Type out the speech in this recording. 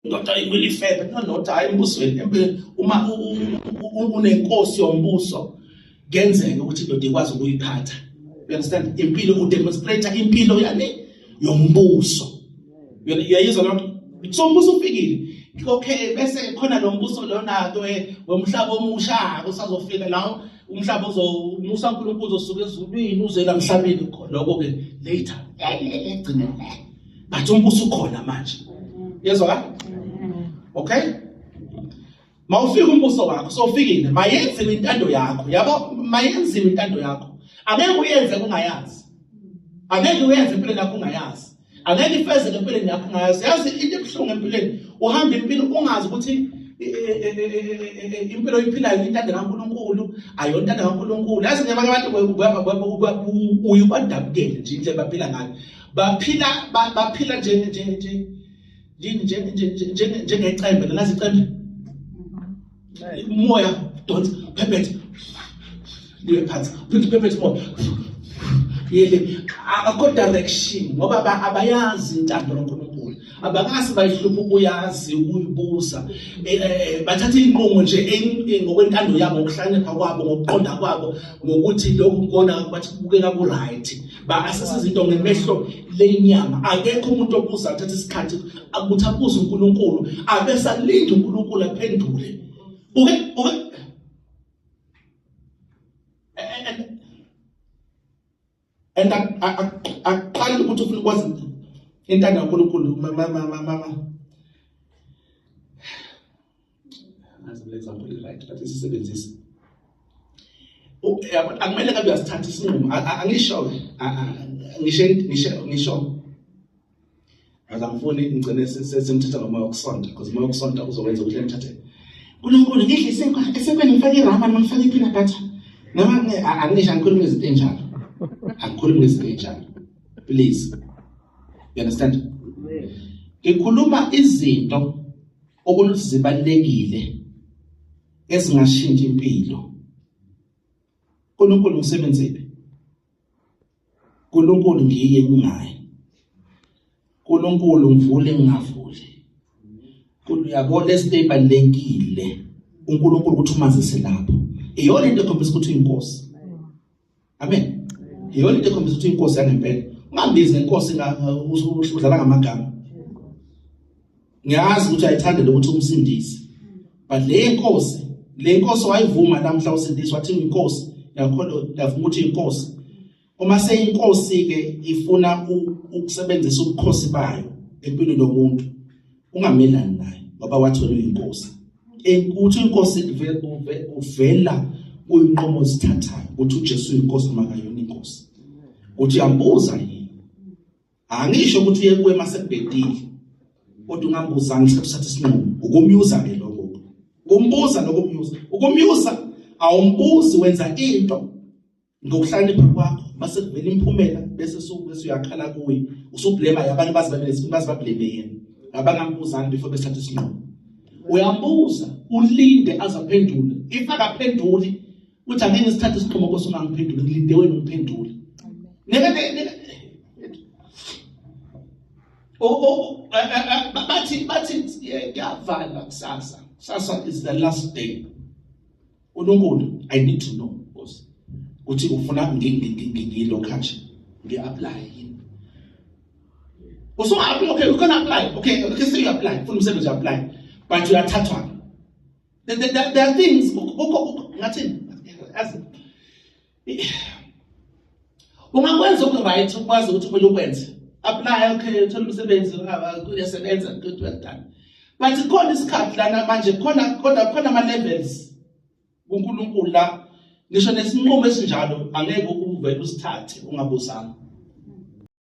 Indoda imile ifebe no not hayi embusweni uma unenkosi yombuso kuyenzeka ukuthi indoda ikwazi ukuyiphatha. You understand? Impilo udemonstrate impilo yani yombuso. Uyayizwa loo nto? So umbuso ufikile. Okay, bese khona lo mbuso lona ke womhlaba omusha usazofika la umhlaba uzomusa uNkulunkulu uzosuka ezulwini uze la mhlabeni lokho ke later egcine but umbuso ukhona manje. Yezwa ka? Okay? Mawufika umbuso wakho sofikile mayenziwe intando yakho yabo mayenziwe intando yakho angeke uyenze kungayazi angeke uyenze empilweni yakho ungayazi angeke ifezeke empilweni yakho ungayazi yazi into ebuhlungu empilweni uhamba impilo ungazi ukuthi impilo oyiphilayo intando kaNkuluNkulu ayona intando kaNkuluNkulu yazi nje abanye abantu uye ubadabukele nje indlela baphila ngayo baphila baphila nje nje nje njengecembe lalazi icembe umoya donsa phephethe liye phansi phinde phephethe umoya yele akho direction ngoba abayazi intando kaNkulunkulu abakasi bayihlupha ukuyazi ukuyibuza eh, eh, eh, bathatha inqumo nje ngokwentando yabo ngokuhlakanipha kwabo ngokuqonda kwabo ngokuthi lokhu kona bathi kubukeka ku right ba-assess izinto ngemehlo lenyama akekho umuntu obuza athatha isikhathi ukuthi abuze uNkulunkulu abese alinde uNkulunkulu aphendule uke uke and aqali ukuthi ufuna ukwazi intando kaNkulunkulu mama mama mama Ngazi le example right but isisebenzisa. Akumele ngabe uyasithatha isinqumo angisho ngisho ngisho ngisho Ngaze angifuni ngigcine semthatha ngomoya wokusonta because umoya wokusonta uzokwenza ukuthi lemthathe. Nkulunkulu ngidle isinkwa esinkweni ngifake irama noma ngifake i-peanut butter. Noma angisho angikhulumi ngezinto enjalo. Angikhulumi ngezinto enjalo. Please. You understand? Ngikhuluma izinto obona ukuthi zibalulekile ezingashintsha impilo. uNkulunkulu ngisebenzephi? uNkulunkulu ngiye ngingayi. uNkulunkulu ngivule ngingavuli. Uyabo lesi ibalulekile uNkulunkulu ukuthi umazise lapho. Iyona into ekhombisa ukuthi uyinkosi. Amen. Iyona into ekhombisa ukuthi inkosi yangempela. Ungambizi ngenkosi udlala ngamagama. Ngiyazi ukuthi ayithande lokuthi umsindisi. But le nkosi, le nkosi wayivuma namhla usindiswa wathi inkosi, yakholwa yavuma ukuthi inkosi. Uma seyinkosi ke ifuna ukusebenzisa ubukhosi bayo empilweni yomuntu, ungamelani naye ngoba wathi wena uyinkosi. Ukuthi inkosi uvela kuyinqumo ozithathayo ukuthi uJesu uyinkosi noma akayona inkosi. Uthi uyambuza yini? Angisho ukuthi uye kuye masekubhedile. Kodwa ungambuzanga isikhathi usatha isinqumo. Ukumyuza ke lokho. Ukumbuza nokumyuza. Ukumyuza awumbuzi wenza into ngokuhlakanipha kwakho mase kuvela imiphumela bese bese uyakhala kuye usublema abanye bazi bazi bableme yena abangambuzanga before besithatha isinqumo uyambuza ulinde azaphendule if akaphenduli uthi angeke ngisithathe isinqumo nkosi ungangiphenduli ngilinde wena ungiphendule neke oh bathi bathi kuyavalwa kusasa kusasa is the last day uNkulunkulu I need to know Nkosi ukuthi ufuna ngilokhathi ngi-apply yini usunga-apply okay you can apply okay okay so you apply ufuna umsebenzi apply but uyathathwa there are things kukho ngathini as ungakwenza oku-right ukwazi ukuthi kumele ukwenze apply okay uthola umsebenzi uyasebenza good well done but khona isikhathi lana manje khona kodwa khona ama-levels kuNkulunkulu la ngisho nesinqumo esinjalo angeke uvele usithathe ungabuzanga.